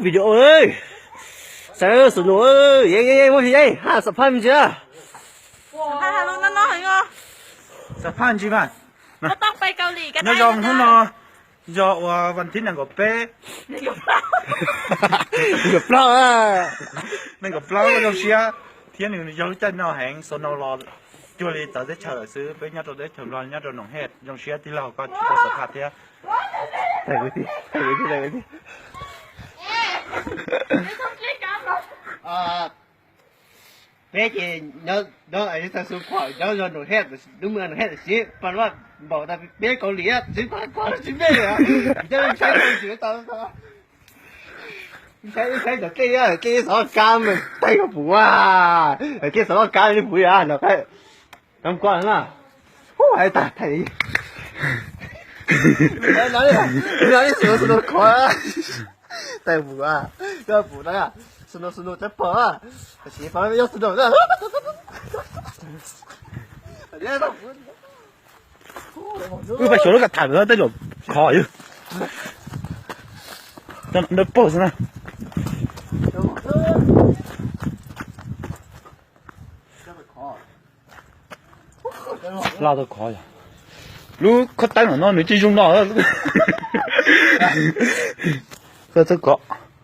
Video, xav snu, yeej yeej muab yeej ha xam phaj me ntsis. Xam phaj ntsis mas. Nyob zoo hnub no yog uas vas thib nees nkaum peb, nees nkaum plaub, nees nkaum plaub zoo siab thiab nws yog lub caij no heev, snow los cuag li txawv teb chaws lawm xwb. Peb nyob rau teb chaws Nplog, nyob rau Noom Hej, zoo siab tij laug koj tsis tau xam phaj thiab. Peb ces nyob, nyob txog xu khuam nyob zog Noom Hej, lub mus Noom Hej tam sim pab lab npaum tas peb Kaus Lim xwb, pab koj tsis mej, nyob saib tau tsis tau. Saib, saib cov dlej, dlej xov loj kab mas taig koj puv a, dlej xov loj kab li puv yam no. Cov koj na, hais tag thaij li, no li xu no khov, taig puv a, koj puv na, xu no xu no cov pog, tam sim pab yog xu no. Wb pais xyuas lub ka tham no tej zaum khov yog, nrog pog xwb na. Laj tau khov yog, lub khob teeb no nws tsis zoo no. Koj txhob kov,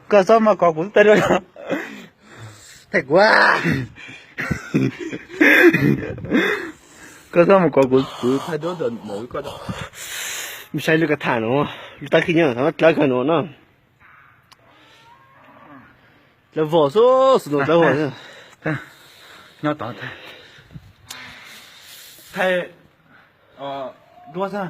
koj txhob mas kov kuv tej, thaij kuv, koj txhob mas kov kuv, kuv thaij duab ntawm koj. Saib lub ka tham no, lub tab khib nyob dlawb kawg no no. Dlawb vog xwb, xwb no dlawb vog. Nyob tod thaij duab xwb.